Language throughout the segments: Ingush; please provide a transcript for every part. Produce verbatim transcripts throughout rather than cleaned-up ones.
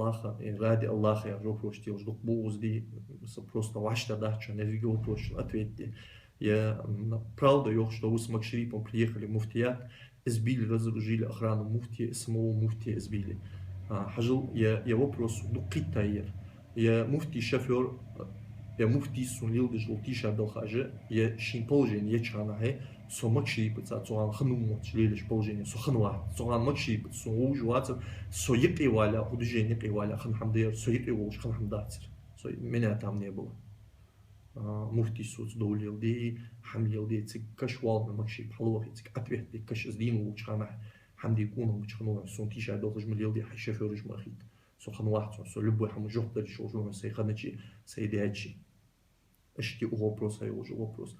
Аллаха, э, ради Аллаха яхаш вопрос телаш дукха ба укхаза, дий, са просто вӀаштӀехьадац шоана еррига вопросашта ответ де. Я, м, правда йоах, что вы с Макшарипом приехали в муфтият, избили, разоружили охрану муфтия, самого муфтия избили. А, хьажал, я, я вопрос дукха кхийтта яр. Я муфтий шофёр, я муфтий сона леладеш дола тийшабелхаш, я ший положени еча хана хье, со Макшарипаца цу хана хинна ма воацаш лелаеш положени, со хинна вац. Цу хана Макшарипаца сона вовзаш вацар, со юкъе вале, укх движене юкъе вале, хинна хӀама да ер, со юкъе волаш хинна хӀама дацар. Со, меня там не было. А, муфтий соца дов леладе, хӀама леладе, цига каша вала ма Макшарипа хьалвахе, цига ответ де, каша из дийна волча хана хье, хӀама де къонах мича хиннав, сона тийшабелхаш ма леладе, хьай шофёраш ма ахийта. Со хинна вац хьона, со любой хӀаман жоп далаш волаш ва хьона, сай хинначеи, сай даьчеи. Иштта укх вопроса йолаш вопрос.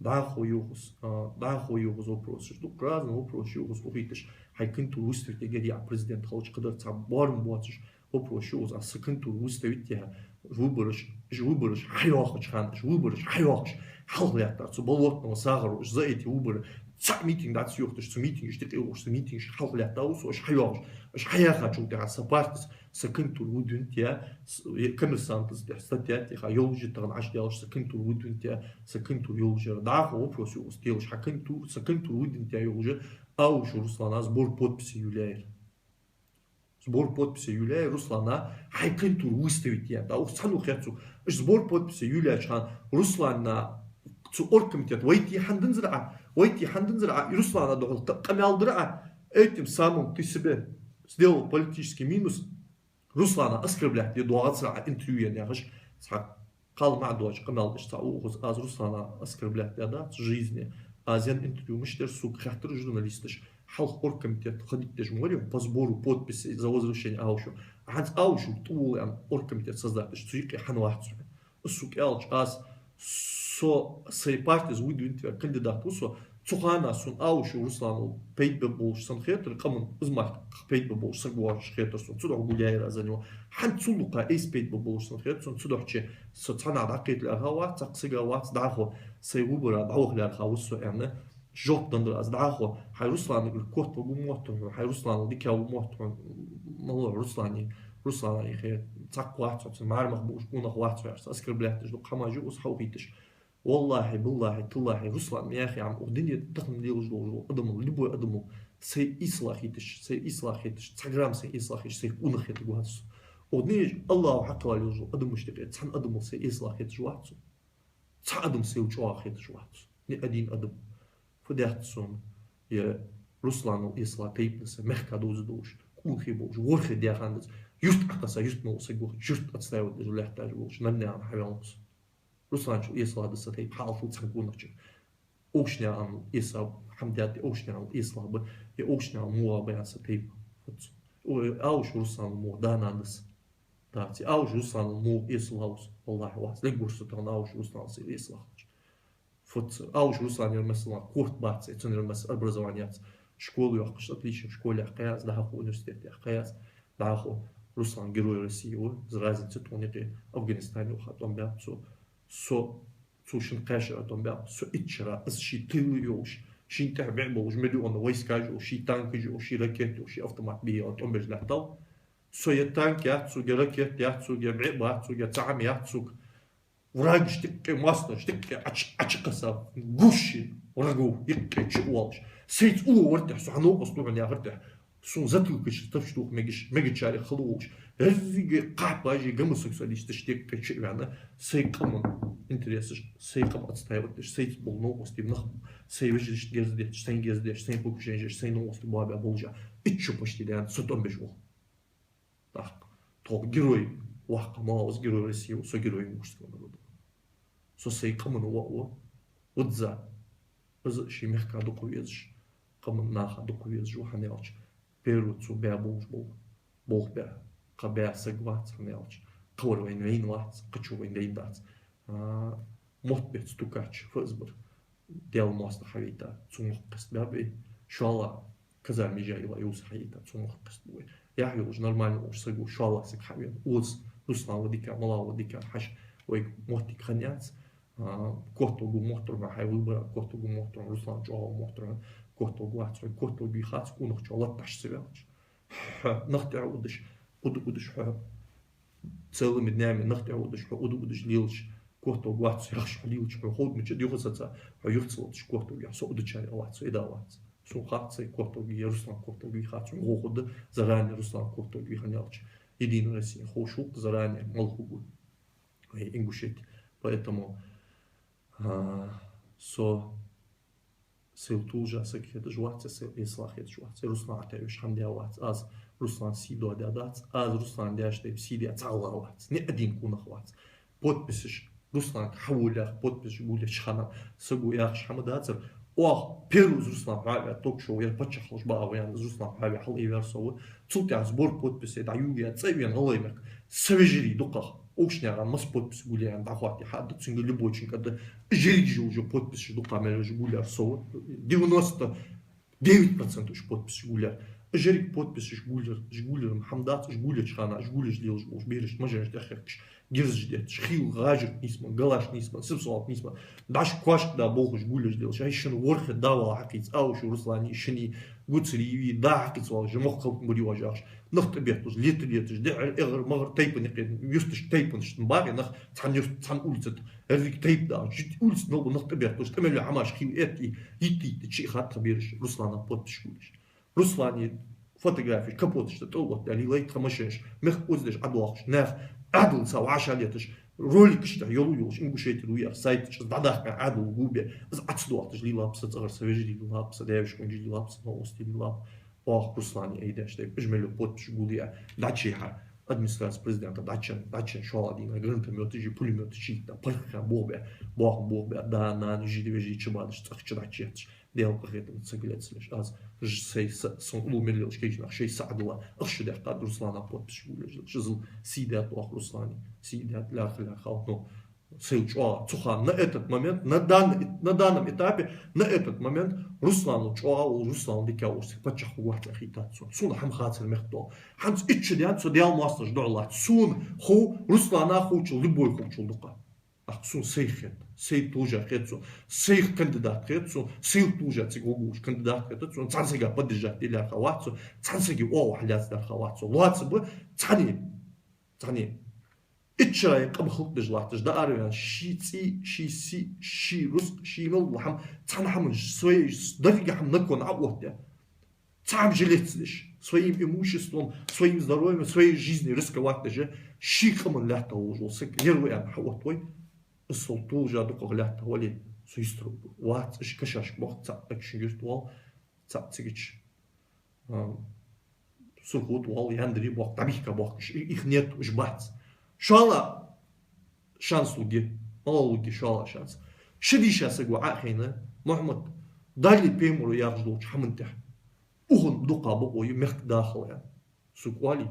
ДӀахо йоах аз, а, дӀахо йоах аз вопросаш. Дукха разный вопросаш йоах аз ухийташ. Хьай кандидатура выставить е гӀерт яхь президент хилча, кхыдар цхьа боарам боацаш вопрос йоах аз. Аз са кандидатура выставить е, выбораш, уж выбораш хьайоахача хана, уж выбораш хьайоахаш, хьалха лаьттар цу Болотного, сагӀаро, уж за эти выборы цхьа митинг дац йохташ, цу митингаш тӀа юкъе йолаш, цу митингаш хьалха лаьттав со, уж хьайоахаш. Уж хьаяьхачул тӀехьагӀа са партес, са кандидатура выдвинуть е, с-, е коммерсантаца тӀехьа статья тӀехьа йолаш тахана Ӏаш даьлча, са кандидатура выдвинуть е, са кандидатура йолаш яр. ДӀахо вопрос йоах аз телаш, хьа кандидатура, са кандидатура выдвинуть е йолаш, Аушев Руслана сбор подписей ювлаяьр. Сбор подписей ювлаяьр Руслана, хьай кандидатура выставить е. ДӀахо цхьанне хецу. Уж сбор подписей ювлаяьча хана Руслана цу оргкомитет вайти хӀана динзар Ӏа, вайти хӀана динзар Ӏа, Руслана духьал къамаьл дир Ӏа, этим самым ты себе сделал политический минус. Руслана оскорблять де доагӀацар Ӏа интервью енна яхаш, цхьа кхал маӀа доацаш къамаьл деш цхьа укхаза, аз Руслана оскорблять даь дац жизни. Аз енна интервью мишта дар, сога хаьттар журналисташа, хьалха оргкомитет ха дитташ ма варий хьо по сбору подписей за возвращение Аушева. ХӀанз Аушев тӀавола аьнна оргкомитет создать деш, цу юкъе хӀана вац хьо? Из сога аьлча, аз со, сай партес выдвинуть ваь кандидат ва со, цу хана сона Аушев Русланал пайда бе болаш санна хетар, къаман из мара пайда бе болаш саг воацаш хетар сона, цудухьа гулъяьяр аз за него. ХӀанз цул дукха эса пайда бе болаш санна хет сона, цудухьа чу со цхьаннахьа дӀакхета лаьрхӀа вац, цхьаккха сага вац, дӀахо сай выбора дӀаваха лаьрхӀа ва со аьнна, жоп деннадар аз дӀахо. Хьай Русланагара котваргва мотт хьона, хьай Русланал дика ва мотт хьона, малав Руслана, Руслана ихе цхьаккха вац хьо, цун маьрмах болаш къонах вац хьо яхаш, оскорблять деш дукха хӀамаш я укхаза хьаухийташ. Валлахьи, биллахьи, таллахьи, Руслан мехи Ӏам, укх дунен тӀа тахан лелаш долаш дола адамал, любой адамал, сай эсала хеташ, сай эсала хеташ, цхьа грамм сай эсала хеташ, сай къонах хетаргвац со. Укх дунен чу Аллахӏа хьакъ лелаш дола адамашта юкъе цхьан адамал сай эсала хеташ вац со. Цхьа адам сайл чӀоагӀа хеташ вац. Ни один адам. Фу даьд сона, е Русланал эсала тайпа да са, мехка довза долаш, къонахий болаш, ворхӀе даь хана да из, юрт Ӏокхесса, юртано саг вахача, юрт отстаивать деш лаьтташ болаш, наннаьна хьавенав со. Русланчул эсала да са тайпа, хьаалхал цхьан къонахчун. Овшанаькъан эсала хӀама даьд, овшанаькъан эсала ба, е овшанаькъан муха ба аьнна са тайпа. Фу да со. О, Аушев Русланал муха да, нана да са. Дац, Аушев Русланал муха эсала ва со, валлахӏи, вац. Лергва со тахан Аушев Русланал сайл эсала хилча. Фу да со. Аушев Руслан яр, масала, корта бац, цун яр, масала, образовани яц. Школа йоаккхаш отличник школе кхаяц, дӀахо университете кхаяц, дӀахо Руслан Герой России ва, из разница тхона юкъе, Афганистане ваха тӀом баьб цо. Со цо шин кхаь шера тӀом баьб, со итт шера, из ший тыл йолаш, шийна тӀехьа бӀи болаш, миллион войскаш йолаш, ший танкаш йолаш, ший ракеташ йолаш, ший автомат бе яла тӀом беш лаьттав. Со е танк яц сога, е ракета яц сога, е бӀи бац сога, е цхьа хӀама яц сога. Врагаш дикка, моастагӀаш дикка, Ӏочу-, Ӏочукхесса, гуш врагов юкъе чу а воалаш. Сайца уллув вар тӀехьа, со хьа новкъост ва хьона яхар тӀехьа. Сона затылка чу тапча тоха мегаш, мегачарех хала волаш. Еррига кхахьпаш, гомосексуалисташ дикка чу а ваьнна, сай къаман интересаш, сай къам отстаивать деш, сайца бола новкъостий нах, сай вежарашта герз детташ, сайна герз детташ, сайна покушени еш, сай новкъостий боабаь болаш. Итт шу почти даьнна, со тӀом беш вола. Так. Тхо герой, воккха малав из, Герой России ва, со герой мужского народа. Со сай къаман воӀ ва, визза. Из ший мехка дукха везаш, къаман наха дукха везаш ва, хӀана аьлча, первый цо баь болаш бола болх баь, кхы баь саг вац, хӀана аьлча, кхывар вайна вайна вац, кхычо вайна вайна дац. А, мотт бе стукач, ФСБ-р. Даьла моастагӀа хьавайта, цун мохк кхестабаьб вай. ШоллагӀа Каза Мижаила Юса хьайита, цун мохк кхестабу вай. Яхь йолаш, нормально волаш саг ва, шоллагӀа саг хьавена. Укхаза Руслан ва дика, малав ва дика, хьажа, вайга моттиг хиннаяц. А, котваргва мотт хьона хьай выбора, котваргва мотт хьона, Руслан чӀоагӀа ва мотт хьона, котваргвац хьона, котваргвий хац, къонахчох латташ ца ваьлча. Хьо нах тӀехьа удаш, Уда-удаш хьо, целыми днями нах тӀехьа удаш хьо, уда-удаш лелаш, коталг вац, яхаш хьо лелаш хьо, ховда мича духасаца, хьо юхацалаташ коталг яхаш, со удачарех вац, со эда вац. Сона хац сай коталг, я Руслан коталг хац, хьона ховргда заранее Руслан коталг хьанна аьлча. Единая Россия ховш хул-кх заранее мала хургва вай Ингушетия. Поэтому, а, со сел тулжа саг хеташ вац, сел эсала хеташ вац. Руслан Атаевич хьамдя вац. Аз Руслан сий доадаь дац. Аз Руслан деш тайпа сий даь цхьа гӀалгӀа вац. Ни один кунах вац. Подписаш Руслан хьаволях, подписаш гулеча хана саго яхаш хьама дацар. Оаха первый Руслан хьаваь, ток-шоу яр паччахьалкхаш баха ваьнна, Руслан хьаваь хьалъайвар со ва. Цул тӀехьа сбор подписей дӀаювлаяь, цӀа а вена гӀалгӀай мехка. Са вежарий дукхагӀа. Укх шнегӀан мас подпись гулъяь, дӀахоатте хьа а да цунга любойчунга а да. Уж ерригаш йолаш подписаш дукха мел уж гулъяьр со ва. Девяносто девять процентов уж подписаш гулъяьр. Уж еррига подписаш гулъяьр, уж гулъяьр хьама дац, уж гулъеча хана, уж гулъеш лелаш болаш бераш, машенаш тӀехьа хехкаш, герзаш детташ, хийла гӀажарг нийсбенна, галаш нийсбенна, сибсалат нийсбенна, дӀаш кошка да болхаш гулъеш лелаш. Ай шун ворхӀе да вала хьакхийца, а уж Руслани, шуни, Гуцериеви, да хьакхийца вала, жа мохк халкъ мури важахаш. Нах тӀабетталуш, лета леташ, дехьар, эгӀар, магӀар, тайпан никъен, юрташ тайпанаш, багӀе нах, цхьан юрт, цхьан улица тӀа, еррига тайпа да, жит улица нолба нах тӀабетталуш, тӀа мел хьамаш хил эт и, йитта-йитта чу хатта бераш, Руслана подписаш гулъеш. Руслани фотографеш капоташ тӀа тӀа оттадаь лелай тха машенаш, мехка озадеш Ӏодоахаш, нах Ӏаьдал ца вӀашагӀлеташ, роликаш тӀа йолу йолаш, Ингушетия ру яхаш сайта чу дӀадахка Ӏаьдал губе, из Ӏа ца доахийташ лелаб са, цӀагӀара са вежарий лелаб са, даьвешкъонгаш лелаб са, новости лелаб. Оаха Руслани айдеш тайпа, уж мел подписаш гулъяь, дӀачуяьхьа администраци президента дӀачун, дӀачун шоллагӀа дийнахьа гранатомёташ, пулемёташ йийтта, паргӀатхан бохабе, бохам бохабе, да, нана, йижарий, вежарий чубадаш, цӀагӀа чу дӀачуетташ, Даьла къахетамца саг лецалеш. Аз ж-, сай са, сон уллув мел лелаш кегий нах шоай са Ӏадала, ах шу даьккхад Руслана подписаш гулъеш. Шизал сий даьд оаха Руслани, сий даьд, лаьрхӀа-лаьрхӀа хьалха, но Сел чӀоагӀа цу хана, на этот момент, на данный, на данном этапе, на этот момент Русланал чӀоагӀа волаш, Русланал дика волаш саг паччахь хургвац аьнна хетац сона. Сона хӀама хацар мехка дола. ХӀанз итт шу даьнна со Даьла моастагӀашта духьалац. Сона хов Руслана, ховчул, любой ховчул дукха. ТӀаккха сона сайх хет, сай тулжа хет сона, сайх кандидат хет сона, сел тулжа цига гӀоргволаш кандидат хет сона, цхьан сага поддержать де лаьрхӀа вац со, цхьан сага оагӀув хьалаьца лаьрхӀа вац со. Лоаца ба цхьанне, цхьанне. Итт шера къам хӀалакдеш латташ, дӀаараваьнна, ший цӀий, ший сий, ший рузкъа, ший мел дола хӀама, цхьан хӀаман, своей, деррига хӀама на кон Ӏооттадаь. Цхьа хӀама же лецдеш, своим имуществом, своим здоровьем, своей жизнью рисковать деш, ший къаман лаьтта волаш вола саг ер ва аьнна хьаоттавой, из сол тулжа дукхагӀа лаьтта вале, со йистхургва. Вац, уж кашашка бохк, цхьаъ Акшин-Юрта воал, цхьаъ цигача, а, Сурхо тӀа воал, Яндаре бохк, дӀабихка бохкаш, и-, их нет, уж бац. ШоллагӀа шанс лургья, мала лургья шоллагӀа шанс. Шу дийша саг ва Ӏохайна, Мухьмад, Дали Пеймура яхаш долча хӀаман тӀехьа. Укхун дукха бокъо я мехка дахал аьнна. Сога оалий,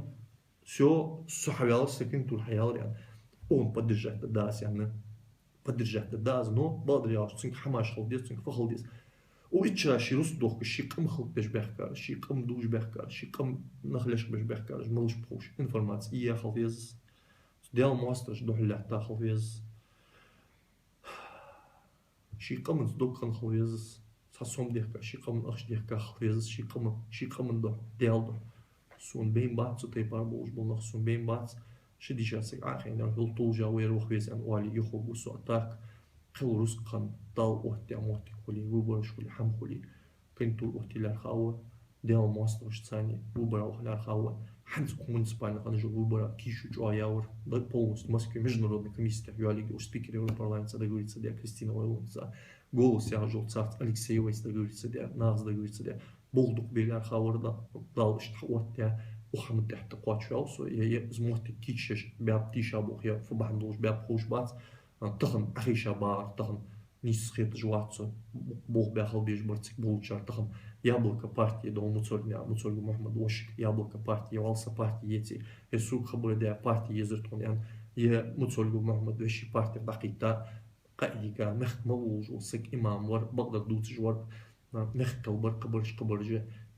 всё, со хьаваьлар, са кандидатура хьаяьлар аьнна. Укхун поддержать даь да аз аьнна. Поддержать даь да аз, но бакъдар аьлча, цунга хӀамаш хила деза, цунга фу хила деза. Укх итт шера ший рузкъа дохкаш, ший къам хӀалакдеш баьхкараш, ший къам дувш баьхкараш, ший къам нах лечкъабеш баьхкараш малаш ба ховш, информаци ийя хила веза из. Даьла моастагӀашта духьал лаьтта хила веза из. Ший къаманца дог хинна хила веза из. Цхьа сом дехка, ший къаман ахча дехка хила веза из, ший къаман, ший къаман духьа, Даьла духьа. Сона бейн бац цу тайпара болаш бола нах, сона бейн бац. Шу дийша саг Ӏохайна, хӀул тулжа вайра ваха веза аьнна оале, юхавув со. А так, кхел рузкъа хинна, Дала оттадаь моттиг хуле, выбораш хуле, хӀама хуле, кандидатура оттае лаьрхӀа ва, Даьла моастагӀашца цхьана выбора ваха лаьрхӀа ва. ХӀанз укх муниципальни къамашта выбора кийчо чӀоагӀа явар, да, полностью Москве международни комиссия тӀа йоаллиг уж спикер Европарламента договориться даь, Кристина Ойландца, «Голос» яхаш йолча царца, Алексееваца договориться даь, нахаца договориться даь. Болх дукха бе лаьрхӀа вар, да, Дала иштта хьаоттадаь, укх хӀаман тӀехьа тӀакхоачаваьв со, е, е из моттиг кийчъеш баьб тийша болх, е фу бахьан долаш баьб ховш бац. А, тахан Ӏохайша багӀар, тахан нийсса хеташ вац со, болх баь хила безаш бар цига болчар, тахан «Яблоко» парти дола Муцольгов, Муцольгов Мухьмада вошик, «Яблоко» парти, валса парти еце, е сога хабар даь парти езар тхона аьнна, е Муцольгов Мухьмад веший парти дӀакхийтта, къа а йига, мехка мел волаш вола саг имам вар, бакъдар дувцаш вар, а, мехкал бар, кхыбараш, кхыбараш,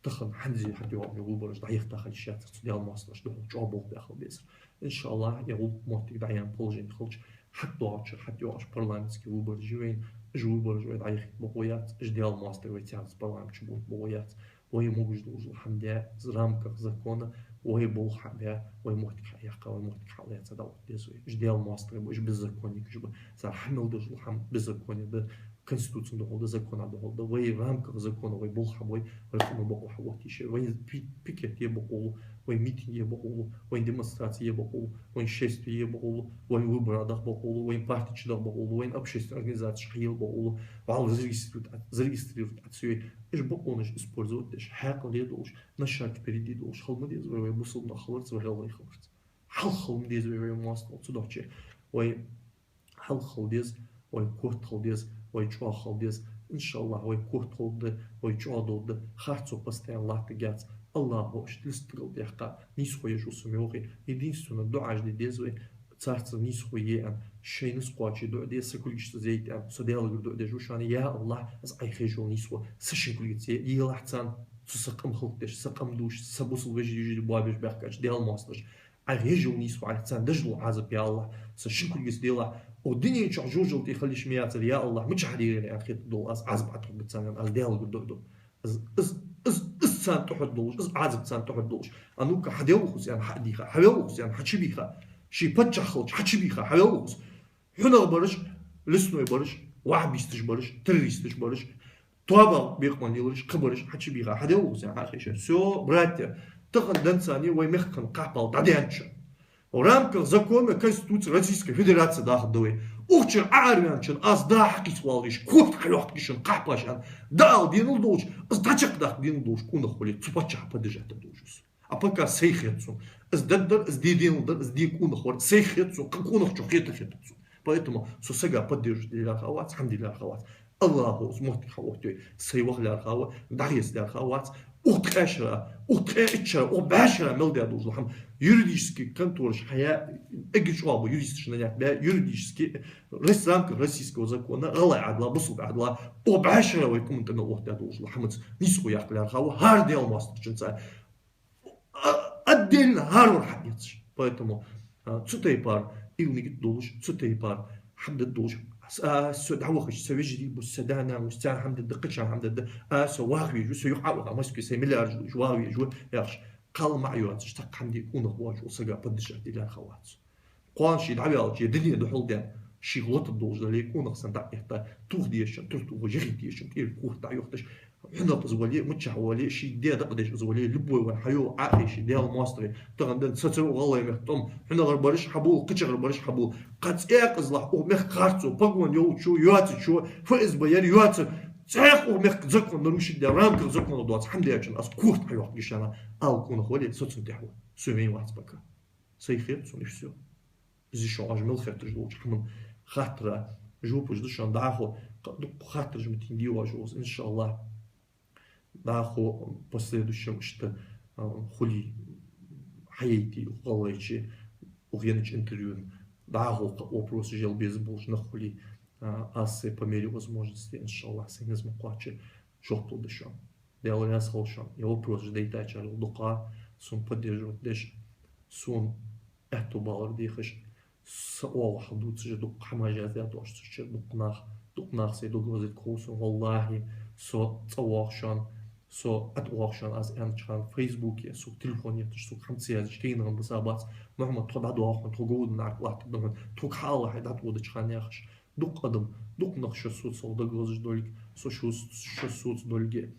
тахан хӀанз хьатӀайоагӀача выбораш дӀаяхийта хила йиш яцар цу Даьла моастагӀашта духьал чӀоагӀа болх баь хила безар. Иншаллахь, е гӀулакх моттиг дӀаяьнна положени хилча, хьатӀадоагӀача, хьатӀайоагӀача парламентски выбораш я вайна, уж выбораш вай дӀаяхийта бокъо яц, уж Даьла моастагӀий вай цхьанца парламент чу бовлийта бокъо яц. Вай могаш долаш дола хӀама даь, в рамках закона, Вай болх хьабаь, вай моттиг хьаяьккха, вай моттиг хьалаьца дӀаотта деза вай. Уж Даьла моастагӀий ба, уж беззаконникаш ба. Цар хьа мел деш дола хӀама беззаконие да, Конституцена духьал да, закона духьал да. Вай рамках закона вай болх хьабой, вай къаман бокъо хьаотта йиш я. Вай пи-, пикет е бокъо лу, вай митинг е бокъо лу, вай демонстраци е бокъо лу, вай шествие е бокъо лу, вай выбора даха бокъо лу, вай парти чу даха бокъо лу, вай общественни организацеш хьаела бокъо лу, вӀалла зарегистрировать, зарегистрировать Ӏа ца йой. Уж бокъонаш использовать деш, хьаькъале долаш, на шаг впереди долаш хила ма деза вай, вай бусалба нах хиларца, вай гӀалгӀай хиларца. Хьалха хила ма деза вай, вай моастагӀал ца доахача. Вай хьалха хила деза, вай корта хила деза, вай чӀоагӀа хила деза. ИншаАллахӀ, вай корта хургда, вай чӀоагӀа долда. Харцо постоянно латтаргьяц. АллахӀа иштта листагӀал тӀехкха нийсхо еш ва со ма йоахий. Единственно, дуӀаш де деза вай, царца нийсхо е аьнна, шоай низ кхоаче дуӀа де, са кулгашца зейта аьнна, со Даьлагара дуӀа деш ва шоана: я АллахӀ, аз Ӏайха хьеж йола нийсхо са шин кулгаца е, елахь царна, цу са къам хилда деш, са къам дувш, са бусалба вежарий-йижарий боабеш баьхкача Даьла моастагӀаша. Ӏайха хьеж йола нийсхо, Ӏайха царна деш дола Ӏазап, я АллахӀ, са шин кулгаца делахь, укх дунен чухь жожагӀате хила йиш ма яцар, я АллахӀ, мичахьара дийрера аьнна хетаргдола аз Ӏазап Ӏа тохаргда царна аьнна, аз Даьлагара дуӀа ду. Из, из, из, из царна тӀехьа долаш, из Ӏазап царна тӀехьа долаш. А ну-ка, хьавел укхаза аьнна, хьа а дийха, хьавел укхаза аьнна, хьа чубийха. Ший паччахь хилча, хьа чубийха, хьавел укхаза. ХӀанз бараш, лесной бараш, вахӀабисташ бараш, террористаш бараш, тоабах бекъамал лелараш, кхыбараш, хьа чубийха, хьавел укхаза аьнна, хьа хеша. Всё, братья, тахан денз царна вай мехка кхапал дӀадаьннача. В рамках закона, Конституции Российской Федерации даха да вай. Укх чура Ӏоараваьнначоа аз дӀа хьакхийса валлаш, корта хьайоаккхаргья шун кхапаш аьнна, дӀаала денал долаш, аз дӀачакхдаккха денал долаш къонах хуле, цу паччахьа поддержать дар долаш ва со. А пока сайх хет сона. Аз дергдар, аз де денал дар, аз де къонах вар, сайх хет сона, кхы къонах чу хетар хетац сона. Поэтому со сага поддерживать де лаьрхӀа вац, хӀама де лаьрхӀа вац. АллахӀа из моттиг хьаоттайой, сай ваха лаьрхӀа ва, дӀахеца лаьрхӀа вац. Укх ткъаь шера, укх ткъаь итт шера, укх бӀаь шера мел даь долаш дола хӀама. Юридически контораш хьаяь, эггара чӀоагӀа бола юристаш нанять баь, юридически, рас-, рамках российского закона, гӀалгӀай Ӏадала, бусалба Ӏадала, укх бӀаь шера вай къаман тӀа мел оттадаь долаш дола хӀамаца нийсхо яккха лаьрхӀа ва хӀара Даьла моастагӀчунца. А, отдельно хӀаравар хьаэцаш. Поэтому, а, цу тайпара уйла-нигат долаш, цу тайпара хӀама дергдолаш, а, со дӀавахача, са вежарий ба, са да-нана ва, царна хӀама дергда, кхычарна хӀама дергда, а, со ваха везаш ва, со юха Ӏоваха Москве, сай миллиардаш долаш ваха везаш ва, яхаш, кхал ма Ӏа йоацаш, цхьаккха хӀама де къонах воацаш вола сага поддержать де лаьрхӀа вац. Кхоана ше дӀаваьлча, е дуне духьал даьнна, шийх лота долаш дале, къонах санна дӀа а этта, тохадеш шун, тур тоха, жихи теш шун, тӀера корта дӀайохийташ, хьунагӀа из вале, миччахьа вале, ший даь дакъа деш из вале, любой вар хьайола Ӏохайша, Даьла моастагӀий, тахан денз цацар ва гӀалгӀай мехка тӀом, хьунагӀара бараш хьабола, кхычагӀара бараш хьабола. Кхы цӀаькха из лахь укх мехка харцо, погон йолчо, йоацачо, ФСБ яр йоацар, цӀаькха укх мехка закон нарушить даь, рамках закона доаца хӀама даьчоа аз корта хьайоаккхаргья шоана, ала къонах вале, со цунна тӀехьа ва. Со вайна вац пока. Сайх хет сона, и всё. Из шоана оаш мел хетташ долча хӀаман хаттара жопаш да шоана дӀахо, дукха хаттараш ма тиндий оаш укхаза, иншаАллахӀ. ДӀахо последующем иштта, а, хулий хьаяйта укх гӀалгӀайче, укх еннача интервьюна. ДӀахо кхы вопросаш яла безам болаш нах хулий, а, аз сай по мере возможности, иншаАллахӀ, сай низ ма кхоачча, жоп лургда шоана. Даьла раьза хилва шоана. Ер вопросаш дайтачарел дукха, сона поддерживать деш, сона аьттув балар дехаш, са оагӀув хьалдувцаш, дукха хӀамаш яздаь оаш цу чура, дукха нах, дукха нах сай дог лазарг хов сона, валлахӀи, со цӀавоагӀа шоана, со ӀотӀавоагӀа шоана, аз аьннача хана, Фейсбуке, сога телефон етташ, сога хӀама ца яздеш, кегий нах бисабац, Мухьаммад, тхо дӀадоагӀа хьона, тхо говрдан Ӏарк латтаргда хьона, тхога хьаала хьай дӀатӀаводача хана, яхаш. Дукха адам, дукха нах шо соцалгӀа дог лазаш долга, со шо, шо соцадолга,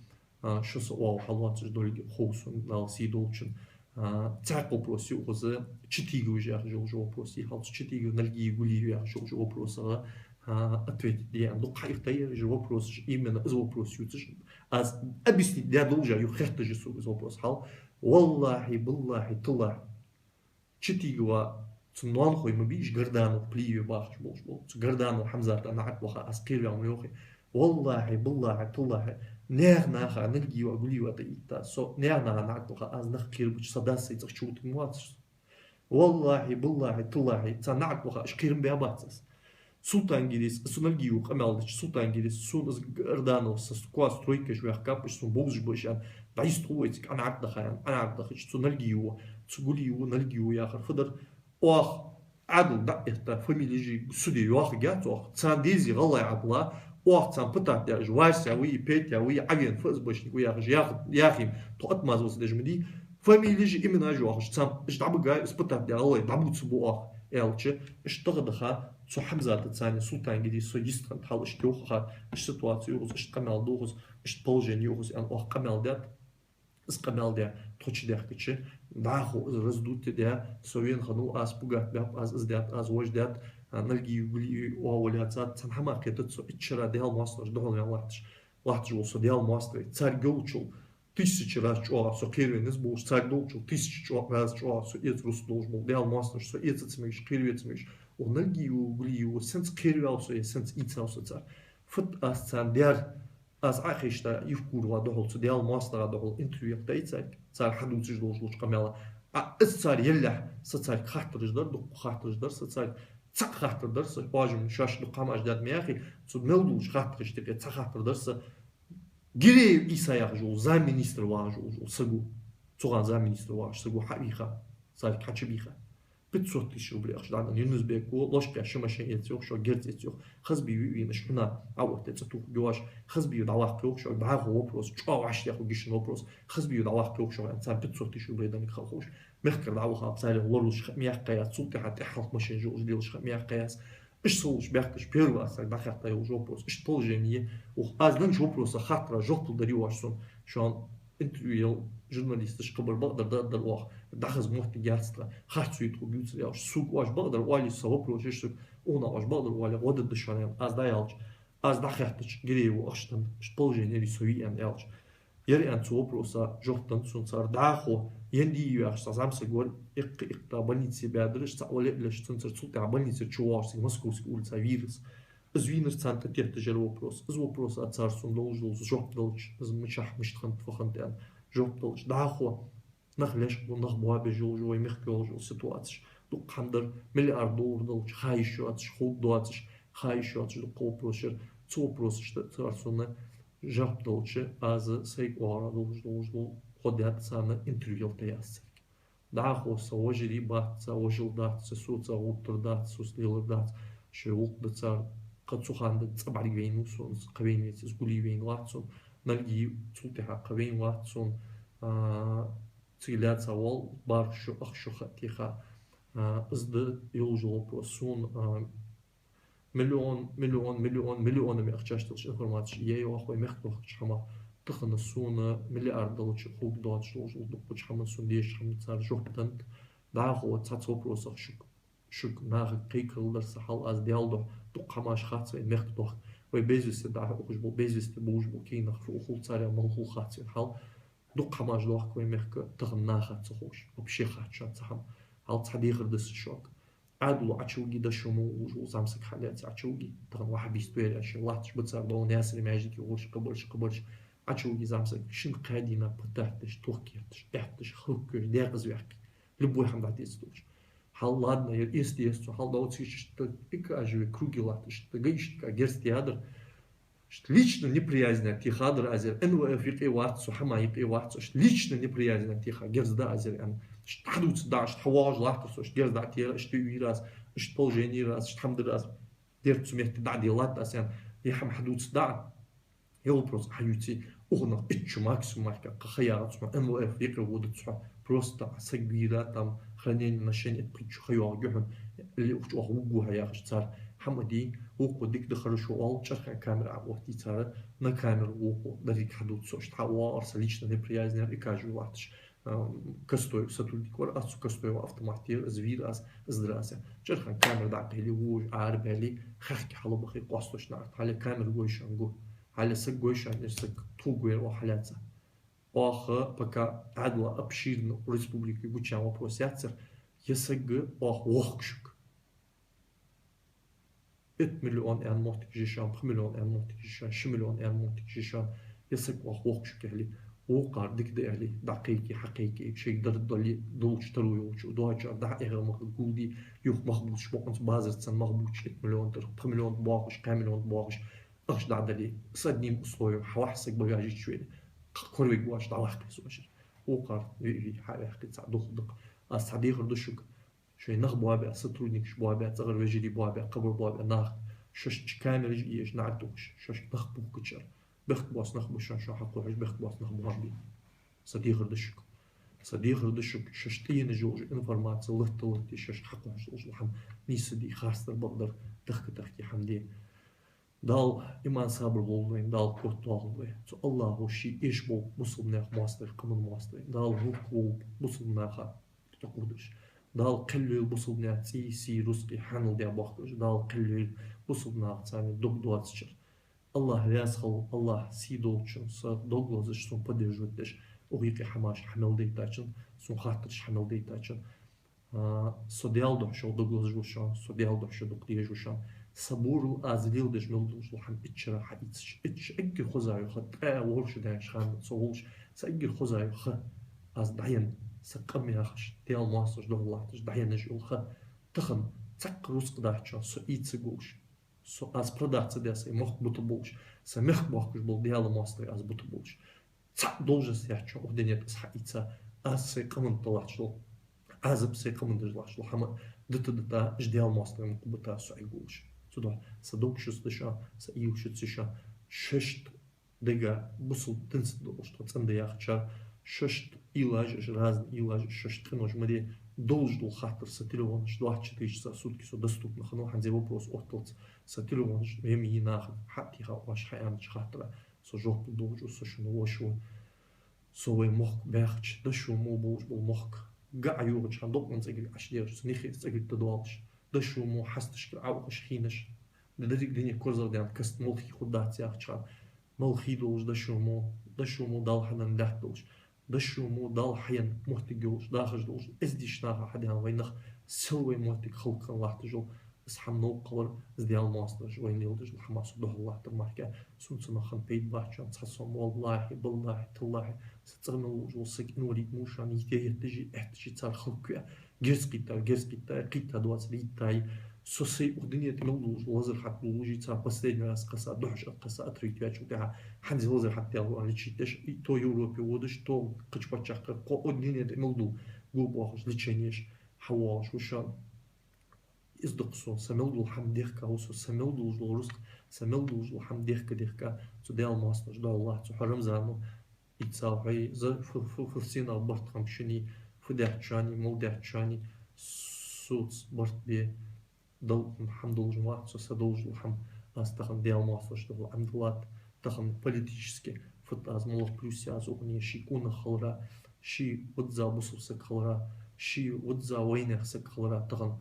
а, шо са оагӀув хьалоацаш долга хов сона, Дала сий долчун. А, цхьаькха вопрос я укхаза, Читигов яхаш йола вопрос я, хӀанз Читигов, Нальгиев, Гулиев яхаш йола вопросага, а, ответить де аьнна. Дукха хьаихтай ераш вопросаш, именно из вопрос ювцаш. Аз объяснить даь долаш а, юха хетташ я сога из вопрос хьал. ВаллахӀи, биллахӀи, таллахӀи. Читигова цун ноанахой ма бий уж Горданов, Плиеве бахаш болаш бола. Цу Горданов Хьамзата наӀарга ваха аз кхераваьв ма йоахий. ВаллахӀи, биллахӀи, таллахӀи, наьха наха, Нальгиева, Гулиева тӀаитта, со наьха наха наӀарга ваха аз нах кхерабича, са дас сай цӀагӀа чувутаргвацар со. ВаллахӀи, биллахӀи, таллахӀи, царна наӀарга ваха уж кхерам баьбац аз. Султангирис, цу Нальгиева къамаьл дича, Султангирис, сона из Горданов са кхоа стройкаш ваьхкаб, уж сона бовзаш ба уж аьнна, дӀайистху вай цига, Ӏа наӀарга даха аьнна, Ӏа наӀарга дахача, цу Нальгиева, цу Гулиева, Нальгиева яхар фу дар, оаха Ӏаьдал дӀа а этта, фамилеш суде йоахаргьяц оаха, царна дезе гӀалгӀай Ӏаьдала, оаха царна пытать даь, уж Вася ва, Петя ва, Ӏавена ФСБшник ва яхаш, яха-, яхийта, тхо отмазываться деш ма дий, Фамилеш, именаш йоахаш, царна иштта дӀабугай, испытать де гӀалгӀай дӀабувцаргба оаха, аьлча, иштта тӀехьа даха, цу Хьамзата царна Султангири со йистхиннад хьал, иштта йоах, иштта ситуаци йоахаш, иштта къамаьл доахаш, иштта положени йоахаш, аьнна, оаха къамаьл даьд. Из къамаьл даь, тхо чу даьхкача, дӀахо из раздуть даь, со вена хиннав, аз пугать баьб, аз из даьд, аз вож даьд, а, Нальгиев, Гулиев оаха валаьцад, цхьан хӀамах кхетац со, итт шера Даьла моастагӀашта духьал ваьнна латташ, латташ вола со Даьла моастагӀий. Царга йолчул тысяча раз чӀоагӀа со кхеравенна из болаш, царга долчул тысяча чӀо-, раз чӀоагӀа со эца рузкъа долаш бола Даьла моастагӀаш, со эца ца мегаш, кхераве ца мегаш. Оаха Нальгиев, Гулиев, сенца кхераваьв со е сенца ийцав со цар. Фуд аз царна даьр, аз Ӏохайшача Евкурова духьал, цу Даьла моастагӀа духьал интервью яхийтай царга, цар хьадувцаш долаш долча къамаьла. А из цар еллехь, са царга хаттараш дар, дукха хаттараш дар, са царга цхьа хаттар дар са, бажам шоаш дукха хӀамаш даьд ма яхий, цу мел долча хаттарашта юкъе цхьа хаттар дар са. Гиреев Ӏийса яхаш вола замминистра вагӀаш вола саг ва. Цу хана замминистра вагӀаш саг ва, хьавийха, царга хьачубийха. Пятьсот тысяч рублей ахча дӀаденна Юнус-Бека, лочкъаяь ши машен эца йоах шоага, герз эца йоах. Хазбиев вийна шкуна, а вот цӀи тохаш йоаш. Хазбиев дӀаваккха йоах шоага, дӀахо вопрос, чӀоагӀа вӀаштӀехьа гишан вопрос. Хазбиев дӀаваккха йоах шоага, аьнна, царна пятьсот тысяч рублей деннад хьа ховш. Мехкара дӀаваха, царех лоралуш ха ма яьккхай аз, цул тӀехьа тӀеххьалха машенаш йолаш лелаш ха ма яьккхай аз. Иштта со волча баьхкача первый аз царга дӀахаьтта йолаш вопрос. Иштта положени я. Ух, аз деннача вопроса хаттара жоп лургдар оаш сона. Шоана интервью яь журналисташ хабар бакъдар да, дар оаха. ДӀахаза моттиг яц тха. Харцо я тхога ювцар яхаш. Сога оаш бакъдар оале, са вопрос еш сога. Укханна оаш бакъдар оале, гӀо дергда шоана, аьнна, аз дӀаяьлча. Аз дӀахаьттача, Гиреева ахча деннад, иштта положени я, со вий, аьнна, аьлча. Ер аьнна цу вопроса жоп деннад сона цар. ДӀахо Яндиев яхаш цхьа зӀамсаг вар, иккха-иккха больнице баьдар, иштта цхьа вале а леш, цунцара цул тӀехьа больнице чувоагӀаш цига Московски улица вийра из. Из вийнар царна тӀатетташ яр вопрос. Из вопроса цар сона долаш дола жоп делча, из мичахьа мишта хиннад, фу хиннад аьнна жоп делча. ДӀахо нах лечкъабу, нах боабеш йолаш, вай мехка йолаш йола ситуацеш. Дукха хӀама дар, миллиард доллар долча ха йиш йоацаш, ховргдоацаш, ха йиш йоацаш дукха вопросаш яр. Цу вопросашта цар сона жоп делча, аз сайга оагӀора долаш долаш дола, хьо даьд царна интервью ялийтай аз царга. ДӀахо са вежарий бац, са вежарий дац, са соца гӀоттар дац, соца лелар дац, шоай гӀулакх да цар. Кхы цу хана цкъа бӀаргавайнав сона, кхы вайна веце, из Гулиев вайна вац сона, Нальгиев цул тӀехьа кхы вайна вац сона, а, цига лаьца воал, бархӀ шу, ах шу ха а теха. А, из да йолаш йола вопрос. Сона, а, миллион, миллион, миллион, миллионами ахчаш долаш информаци я йоах вай мехка дохкача хӀамах. Тахан сона миллиард долча хургдоацаш долаш дола дуккхача хӀаман, сона дезача хӀаман цар жоп деннад. ДӀахо цхьацца вопросах шуга, шуга нахага кхайкарал дар са хьал, аз Даьла духьа, дукха хӀамаш хац вайна мехка дохка. Вай без вести дӀахо ухаш бола, без вести болаш бола кагий нах фу хул, царех мала хул хац вайна хьал. Дукха хӀамаш дохк вай мехка тахан наха ца ховш, вообще хац шоана цхьа хӀама. Хьал цхьа дехар да са шуга. Ӏаьдало Ӏочуйоалае дошо мо уллаш вола зӀамсаг хьалаьца Ӏочуйоалае. Тахан ваххабист вар аьнна шоай латташ ба цар, дӀо Наьсаре маьждиге гӀоргаш, кхыбараш, кхыбараш. Ӏочуйоалае зӀамсаг, шин кхаь дийнахьа пытать деш, тохкаетташ, аьтташ, хӀалаквеш, даькъаза ваьккха. Любой хӀама дӀатӀаэца долаш. Хьал ладно яр, эца деза цун, хьал дӀа оцигаш иштта, ика аживе круги латташ, иштта гаишка герз тӀаядар. Иштта личная неприязнь техадар аз яр, Н В Ф юкъе вац со, хӀама юкъе вац со, иштта личная неприязнь теха герз да аз яр, аьнна. Иштта хьадувцаргда, иштта хьавоагӀаш латтар со, иштта герз дӀатера, иштта вийра аз, иштта положени яр аз, иштта хӀама дир аз. Дерт цу метте дӀаделад аз, аьнна. Е хӀама хьадувцаргда. Е вопрос хьаювце, укханах итт шу максимум мара кхы ха яхац хьона, Н В Ф юкъе водац хьо. Просто саг вийра, там хранение, ношение, итт-пхийтта шу ха йоагӀаргья хьона. Или ухача оаха вугу хьо яхаш цар хӀама де, вокхо дика да, хорошо оал, чӀархен камера Ӏооттае цар, на камеру вокхо деррига хьадувц со, иштта хьа оагӀорса личная неприязнь яр, икаж вилатташ. Ам, Костоев сотрудник вар, аз цу Костоева автомат тера, из вийра аз, из дир аз. ЧӀархен камера дӀакъайле, вож арабаьле, хехке хьалбахе къоасташ наӀарга. Хьале камера гой шоана, гу. Хьале саг гой шоана, ер саг тхога вайра оаха хьалаьца. Оаха пока Ӏаьдала обширно республике гучаяьнна вопрос яц ер, ер саг оаха воахк шуга. Итт миллион аьнна моттигаш я шоана, пхи миллион аьнна моттигаш я шоана, ши миллион аьнна моттигаш я шоана, ер саг оаха воахк шуга аьле, вокхар дика да аьле, дӀакхайке, хьакхайке, шоайга дар дале, долча таро йолча, доацар дӀа а эгӀа мах гулде, юха мах бувцаш, бокъонца базар цун мах бувцаш, итт миллион тӀара, пхи миллион боахаш, кхаь миллион боахаш, ахча дӀадале, с одним условием, хьавахь саг багажи чу вена, кхы корвиг воаш дӀаваккха со шера. Вокхар ве-, ве-, хьаваьккхе цхьа духьал да-кх. Аз цхьа дехар ду шуга. Шоай нах боабаь, сотрудникаш боабаь, цӀагӀара вежарий боабаь, кхыбар боабаь нах, шоаш чу камераш а еш, наӀарга тохаш, шоаш нах пухкачар. Бехк боаца нах ба шоана, шо хьакхухьаш, бехк боаца нах боабе. Са дехар да шуга. Са дехар да шуга, шоашта тӀаенна йолаш йола информаци латта-латте, шоашка хьакхухьаш долаш дола хӀама нийсса де, харцдар, бакъдар дахка-дахке хӀама де. Дала иман, сабар лолда вайна, Дала котдоахалда вай. Цу АллахӀа ший эшаболба бусалба наьха моастагӀий, къаман моастагӀий. Дала гӀулакх лолба бусалба наха тӀакхувдаш. Дала кхел йойла бусалба наьха цӀий, сий, рузкъий хьанал даь бохкаш. Дала кхел йойла бусалба наха царна дог доацачар. АллахӀ раьза хилва, АллахӀ сий долчун, са дог лазаш, сона поддерживать деш, укх юкъе хӀамаш хьа мел дайтачун, сона хаттараш хьа мел дайтачун. А, со Даьла духьа шух дог лазаш ва шоана, со Даьла духьа шо дукха дезаш ва шоана. Са бурал аз леладеш мел долаш дола хӀама итт шера хьаийцача, итт ш-, эггара хоза йола ха, ткъаь ворхӀ шу даьннача хана со волаш, са эггара хоза йола ха, аз дӀаенна, са къам яхаш, Даьла моастагӀашта духьал латташ дӀаенна йола ха. Тахан цхьаккха рузкъа дац шоана со ийца волаш. Со аз продаться даь, сай мохк бита болаш, са мехка бохкаш бола Даьла моастагӀий аз бита болаш. Цхьа должность яц шоана укх дунен тӀа аз хьаийца, аз сай къаман тӀа латташ дола Ӏазап, сай къаман тӀа латташ дола хӀама дита-дита, уж Даьла моастагӀий мукъа бита со Ӏергволаш. Цудухьа са дог шуца да шоана, са уйла шуца я шоана, шоашта дега бусалба динца долаш тхо цӀенда яхачар, шоашта уйлаш, уж разный уйлаш, шоашта къинош ма де, долаш дола хаттар са телефона чу двадцать четыре часа в сутки со доступна хиннав, хӀанз вопрос отталца са телефона чу ма йий наха хьатӀатеха оаш хьааьннача хаттара. Со жоп лургдолаш ва, со шун воша ва. Со вай мохк баьхача, дошуво мо болаш бола мохк гаӀа йоагӀача хана, докъан цӀагилг Ӏаш дегӀаш, цу нихе цӀагилг тӀадоалаш, дошуво мо хьасташкара Ӏоухаш хинаш, деррига дуне корзагӀдаьнна каста мала хий хургдац яхача хана, мала хий долаш, дошуво мо, дошуво мо Дала хьаденна лаьтта долаш, дошуво мо Дала хьаенна моттиг йолаш, дахаш долаш, эздийча наха хьадаьнна вай нах, сел вай моттиг халкъан латташ йола, из хӀама новкъа хилар, из Даьла моастагӀаша вайна леладеш дола хӀама, со духьал латтар мара, цунца нахана пайда бац шоана цхьа сом, валлахӀи, биллахӀи, таллахӀи, са цӀагӀа мел волаш вола саг инвалид ма вий шоана, йита етташ, етташ цар халкъ кхы герз кхийтта, герз кхийтта, кхийтта доацар йиттай. Со сай укх дунен тӀа мел долаш лазар хьатӀадолалуш, цар последний раз кхесса, духьаш кхесса отрыв йоацачул тӀехьагӀа, хӀанз лазар хьатӀадаьлар лечить деш, и то Европе водаш, то кхыча паччахьалкхе, кхо укх дунен тӀа мел дола го боахаш, лечени еш хьавоагӀаш ва шоана. Из да-кх со, са мел дола хӀама дехка ва со, са мел долаш дола рузкъа, са мел долаш дола хӀама дехка-дехка, цу Даьла моастагӀашта духьал латт со, хьо Рамзано, ийца хьо, за фу-, фу-, фу-, сенах барт хам шиний, фу даьччоний, мала даьччоний, соца барт бе, Дала хӀама долаш вац со, са долаш дола хӀама аз тахан Даьла моастагӀашта духьал Ӏомадалад, тахан политически фуд аз, малагӀа плюс я аз укханна, ший къонах хилара, ший визза бусалба саг хилара, ший визза вайнаьха саг хилара тахан.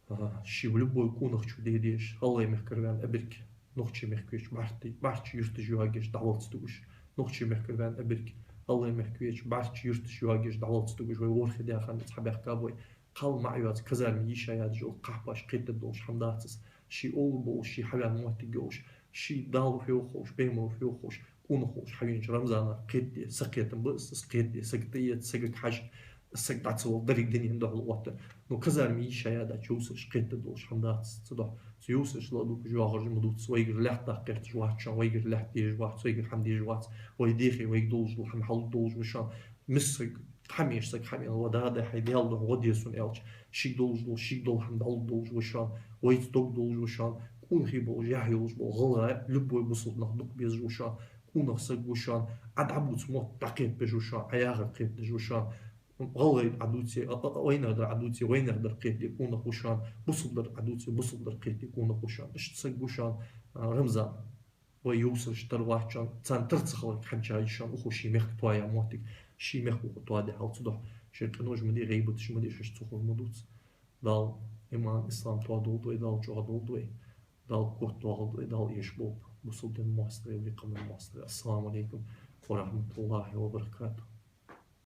Ага, ший любой къонахчо де дезаш, гӀалгӀай мехкара ваьнна абирк, нохчий мехка веча бӀарчча, бӀарчча юрташ йоагаш дӀавалца тугаш, нохчий мехкара ваьнна абирк, гӀалгӀай мехка веча бӀарчча юрташ йоагаш дӀавалца тугаш, вай ворхӀе даь хана цхьа баьхкаб вай. Кхал ма Ӏайоаца, казарме йиша ядаш йола, кхахьпаш кхетадолаш хӀама дац из. Ший овла болаш, ший хьаваьнна моттиг йолаш, ший Дала фу йоах ховш, пайхамара фу йоах ховш, къонах волаш хьавенача Рамзана кхетаде, са кхетам ба из, из кхетаде, саг тӀаэца, сагага хьажа, саг дӀа ца вала, деррига дунен духьал отта. Но казарме йиша яьдача йовсараш кхетадолаш хӀама дац, цудухьа цу йовсарашта ладувгӀаш йоагӀараш ма дувца, вайгара лаьтта даккха гӀерташ вац шоана, вайгара лаьтта дезаш вац, вайгара хӀама дезаш вац, вай дехе вайга долаш дола хӀама хьалургдолаш ва шоана. Миска саг хьамеш, саг хьавена, ва дада, хьай Даьла духьа гӀо де сона аьлча, шийга долаш дола, шийга дола хӀама дӀалургдолаш ва шоана, вайца дог долаш ва шоана, къонахий болаш, яхь йолаш бола гӀалгӀай, любой бусалба нах дукха безаш ва шоана, къонах саг ва шоана, Ӏа дӀабувца мотт дӀакхетабеш ва шоана, Ӏа яхар кхетадеш ва шоана, гӀалгӀай Ӏа дувце, а, а, а, вайнаьха дар Ӏа дувце, вайнаьха дар кхетаде къонах ва шоана, бусалба дар Ӏа дувце, бусалба дар кхетаде къонах ва шоана. Иштта саг ва шоана, а, Рамзан. Вай йовсараш тара вац шоана, царна тара ца хиларга хьанча йиш шоана, укхо ший мехка тоаяь моттиг, ший мехка укхо тоаде хьал ца дохь, шоай къинош ма де, гӀийбаташ ма де, шоаш ца ховр ма дувца. Дала иман, ислам тоадолда вай, Дала чӀоагӀдолда вай, Дала котдоахалда вай, Дала эшаболба бусалба дина моастагӀий, вай къаман моастагӀий. Ассаламу Ӏалайкум ва рахьматуллахӀи ва баракатухӀ.